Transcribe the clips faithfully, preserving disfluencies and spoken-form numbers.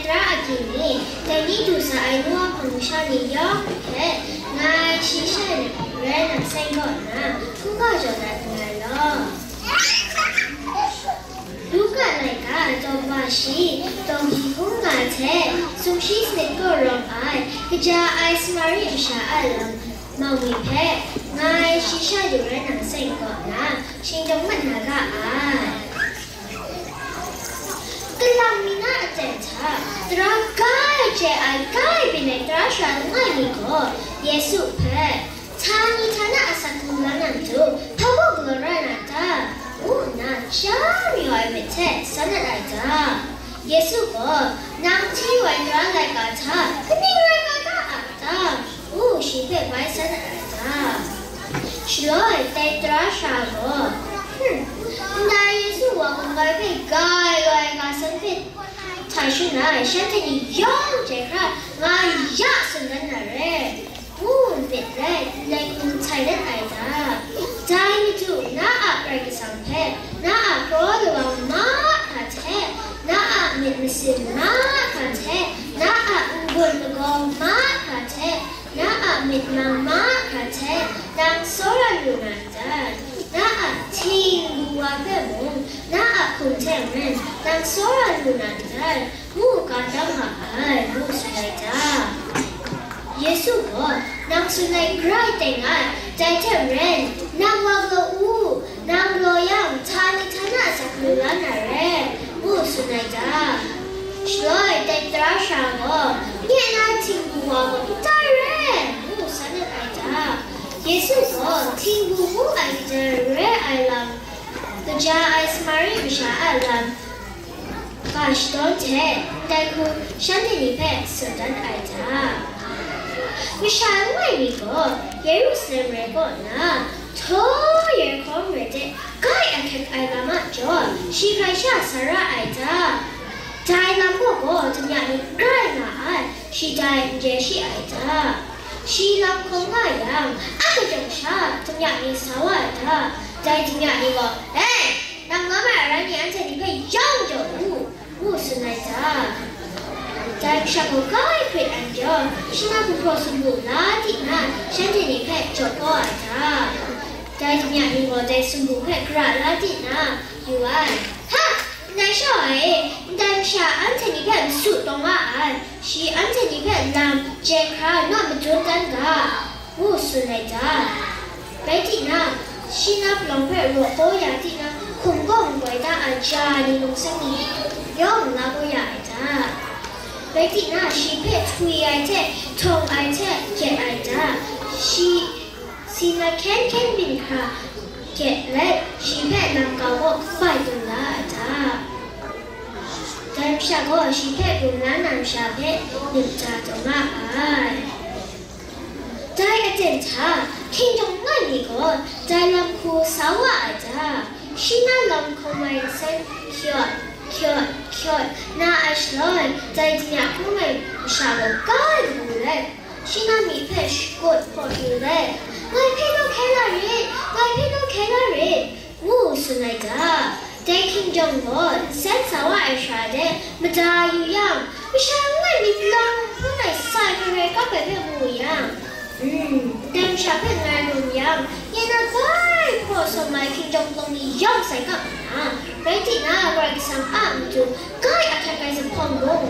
Tara agyi ni, dai ni du sa ai nu a hpang masha ni yawng hpe, ngai shi shai rai nang seng kaw nna, hkungga jaw dat nngai law. Luka laika daw wa shi, daw hkung nga hte, sumshi sanit kaw rawng ai, kaja ai Samari masha a lam, Mawngwi hpe, ngai shi sha du rai nang seng kaw nna, shingdawng mat na ga ai. Kalang mi na aten hta, tara kai je ai kai byin ai tara sara langai mi gaw, Yesu hpe, Htani htana a asak hkrung la na matu, hpa mung galaw ra na ta? Ngu nna, sha mayu ai myit hte san dat ai ta? Yesu gaw, Nang hti wa ai tara laika hta, kaning rai nga ga a ta? ngu shi hpe bai san dat ai ta? Shaloi, dai tara sara gaw, hmm, ndai Yesu wa hkungga hpe gai wa ai ga san hpe hta shangai, shanhte ni yawng hte hkra nga ya tsun dan na re, ngu myit let, ndai hku sai dat ai ta? Dai matu, na a Karai Kasang hpe, na a kraw dawa mahkra hte, na a myit masin mahkra hte, na a n-gun lagaw mahkra hte, na a myit mang mahkra hte, nang tsawra lu na ndai, na a htingbu wa hpe mung, na a hkum hte maren, nang tsawra lu na ndai, ngu ga dang ma ai, ngu tsun ai ta? Yesu gaw, Nang tsun ai grai teng ai, dai hte maren, nang wa galaw u, nang galaw yang, htani htana a asak hkrung la na re, ngu tsun ai ta? Shaloi, dai tara sara gaw, Nye na htingbu wa gaw n tai re, ngu san dat ai ta? Yesu gaw, htingbu ngu ai kaja re ai lam, kaja ai Samari masha a lam, ga shadawn hte, ndai hku shanhte ni hpe tsun dan ai ta? Masha langai mi gaw Yerusalem rai kaw nna, htaw Yerihko mare de gai ahkyak ai lam a jaw, shi hkrai sha sa ra ai ta? Dai lam kaw gaw damya ni grai nga ai, shi dai n re shi ai ta? Shi lam hkawm nga yang, a kajawng sha damya ni sa wa ai ta? Dai damya ni gaw, E, nang ngam ai aran ni anhte ni hpe yawng jaw u, ngu tsun ai ta? Dai masha gaw kai hkrit ai majaw, shi na gumhpraw sumpu la di nna, shanhte ni hpe jaw kau ai ta? Dai damya ni gaw dai sumpu hpe gara la di nna, yu ai. Ha! Ndai sha wa e, ndai masha anhte ni hpe masu taw nga ai, shi anhte ni hpe lam je hkra naw madun dan ga, ngu tsun ai ta? Rai tinang, shi na palawng hpe raw kau ya tinang, hkum kaw n goi da ai ja ni lawng seng ni yawng la kau ya ai ta? Rai tinang, shi hpe htwi ai hte, htawng ai hte, gyet ai ta? Shi, si na hkyen hkyen byin hkra gyet let, shi hpe lam kau kaw kabai taw la ai ta? Dai masha gaw shi hpe gun la na masha hpe nim ja taw ma ai. Dai aten hta, hkinjawng langai mi gaw dai lam hku sa wa ai ta? Shi na lam hkawm ai nsen kyawt, kyawt, kyawt na ai shaloi, dai damya hkrum ai masha gaw kai hku let, shi na myi hpe shakut hpaw yu let, "Ngai hpe law hkye la rit, ngai hpe law hkye la rit," ngu tsun ai ta? Dai hkinjawng gaw nsen sa wa ai sara de mada yu yang, masha langai mi palawng hpun ai sai hkrai kap ai hpe mu yang, hmm, dai masha hpe ngai rum yang, nye na bai hpaw sawm ai hkinjawng palawng ni yawng sai kap nna, rai tinang, Karai Kasang a matu kai ahkyak ai zuphpawng mung,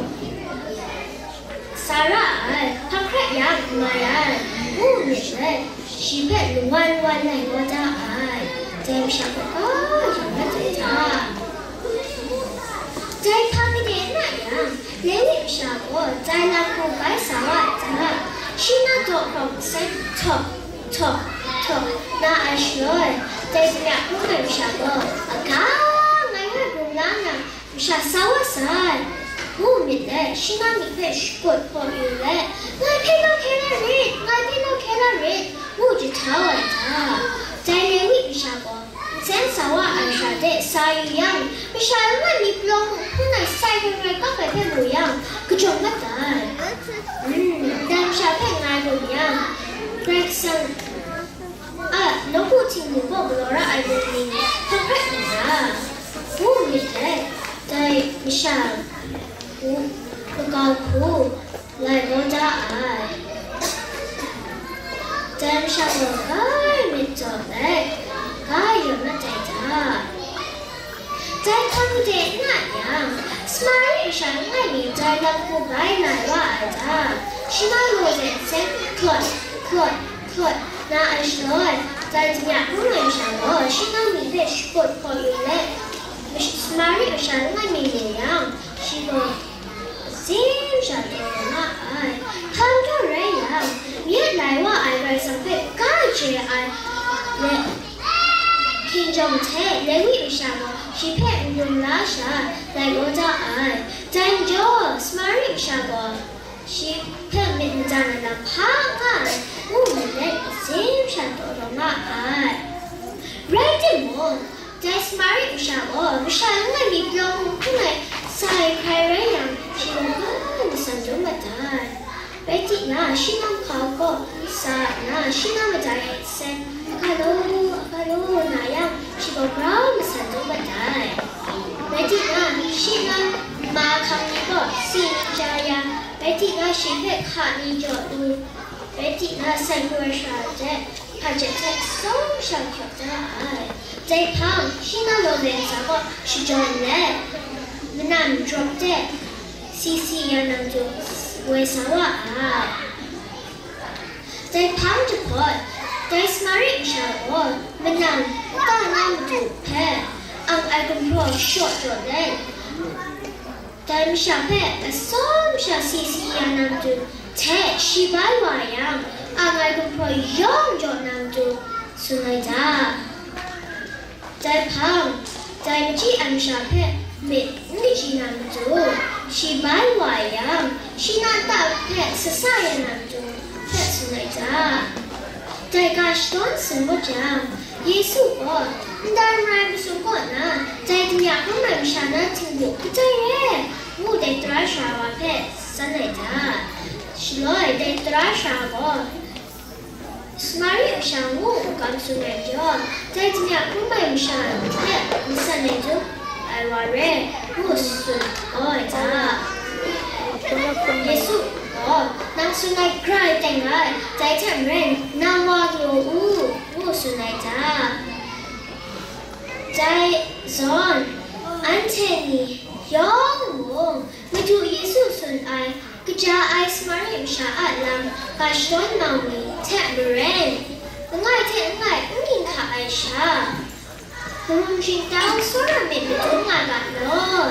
sa ra ai, hpa hkrat yang n mai ai, ngu myit let, shi hpe lungwan wan lai kau da ai. Dai masha gaw, a, yang mat ai ta? Dai hpa made na yang, Lewi masha gaw dai lam hku bai sa wa ai ta? Shi na daw hkawng nsen htawk, htawk, htawk na ai shaloi, dai damya hkrum ai masha gaw, "Aga, ngai hpe rum la na, masha sa wa sai," ngu myit let, shi na myi hpe shakut hpaw yu let, "Ngai hpe law hkye la rit, ngai hpe law hkye la rit," ngu jahtau ai ta? Dai Lewi masha gaw, nsen sa wa ai sara de sa yu yang, masha langai mi palawng hpun ai sai hkrai kap ai hpe mu yang, kajawng mat ai. Hmm, dai masha hpe ngai rum yang, Karai Kasang a nawku htingnu kaw galaw ra ai bungli ni hkawng hkrat nna, ngu myit let, dai masha u, Kau hku, lai kau da ai. Dai masha gaw, ga myit jaw let, ga yawn mat ai ta? Dai hpang gade n nga yang, Samari masha langai mi dai lam hku bai lai wa ai ta? Shi nau law ze nsen, hklawt, hklawt, hklawt, na ai shaloi, dai damya hkrum ai masha gaw, shi nau mi hpe shakut hpaw yu let, mash-, Samari masha langai mi mu yang, shi gaw Zim sha taw nga ai. Hkam jaw rai yang, myit lai wa ai Karai Kasang hpe ga chye ai le, hkinjawng hte Lewi masha gaw shi hpe n lung la sha, lai kau da ai. Dai majaw, Samari masha gaw shi hpe myit madan ai lam hpa nga ai, ngu ngu let, zim sha taw taw nga ai. Rai timung, dai Samari masha gaw masha langai mi palawng hkung hkung ai sa ai hkrai rai yang, shi gaw grau masan dum mat ai. Rai tinang, shi nau hkau gaw sa nna, shi nau maja e nsen, "Aga law, aga law," na yang, shi gaw grau masan dum mat ai. Rai tinang, shi nau ma hkang ni gaw si ni ja ya, rai tinang, shi hpe hka ni jaw lu, rai tinang, sai hku ai sara hte, hpajet hte tsawm sha hkyaw da ai. Dai hpang, shi nau law ze ntsa gaw shajawn let, manan jawp de, si si ya nang tu woi sa wa ai. Dai hpang jahpawt, dai Samari masha gaw manan kata na matu hpe ang ai gumhpraw shaw jaw let, dai masha hpe atsawm sha si si ya na matu hte shi bai wa yang, ang ai gumhpraw yawng jaw na matu tsun ai ta? Dai hpang, dai machyi ai masha hpe myit n kaji na matu, shi bai wa yang, shi na ta hpe sasa ya na matu hpe tsun ai ta? Dai ga shadawn sung ngut jang, Yesu gaw, "Ndan rai masum kaw na, dai damya hkrum ai masha na htingbu kadai re?" ngu dai tara sara wa hpe tsan ai ta? Shaloi dai tara sara gaw, "Samari masha ngu u kam tsun ai majaw, dai damya hkrum ai masha hte masan ai dum ai wa re," ngu tsun kau ai ta? Yesu gaw, "Nang tsun ai grai teng ai, dai hte maren nang wa galaw u," ngu tsun ai ta? Dai zawn, anhte ni yawng mung Madu Yesu tsun ai, kaja ai Samari masha a lam ga shadawn mau ni hte maren, langai hte langai n ginhka ai sha, karum shingtang tsawra myit madun nga ga law.